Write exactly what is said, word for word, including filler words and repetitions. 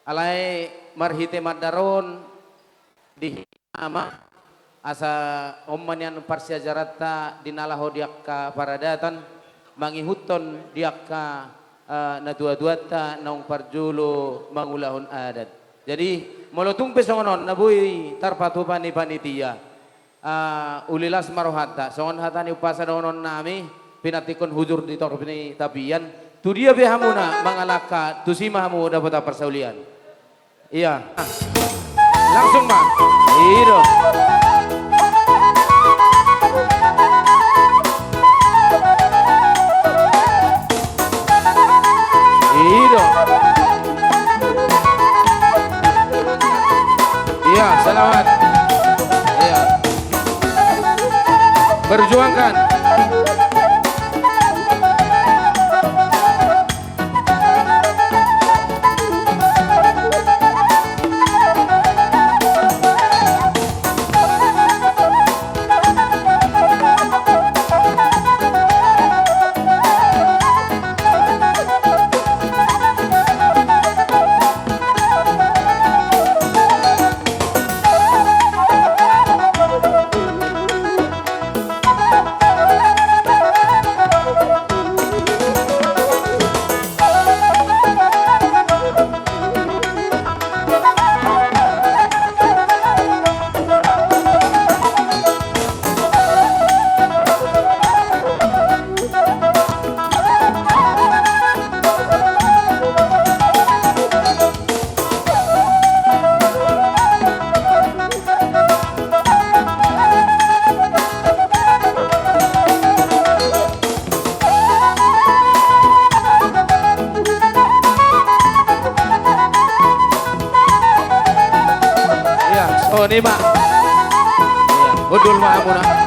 Alai marhite mandar on di hita ma, asa on ma nian parsiajaranta di na laho di angka paradatan, mangihuthon di angka, eh, natuatuanta naung parjolo mangulahon adat. Jadi, molo tung pe songon on na boi tarpatupa ni panitia, ah, uli las ma rohanta, songon hata ni umpasa dohonon nami, pinantikhon hujur di torop ni tapian, tu dia pe hamuna mangalangka, tusi ma hamu dapotan parsaulian. Ia. Langsung ma. I do. I do. Ia, selamat. Ia. Perjuangkan. Ia, songon i ma. Ia, hundul ma hamuna.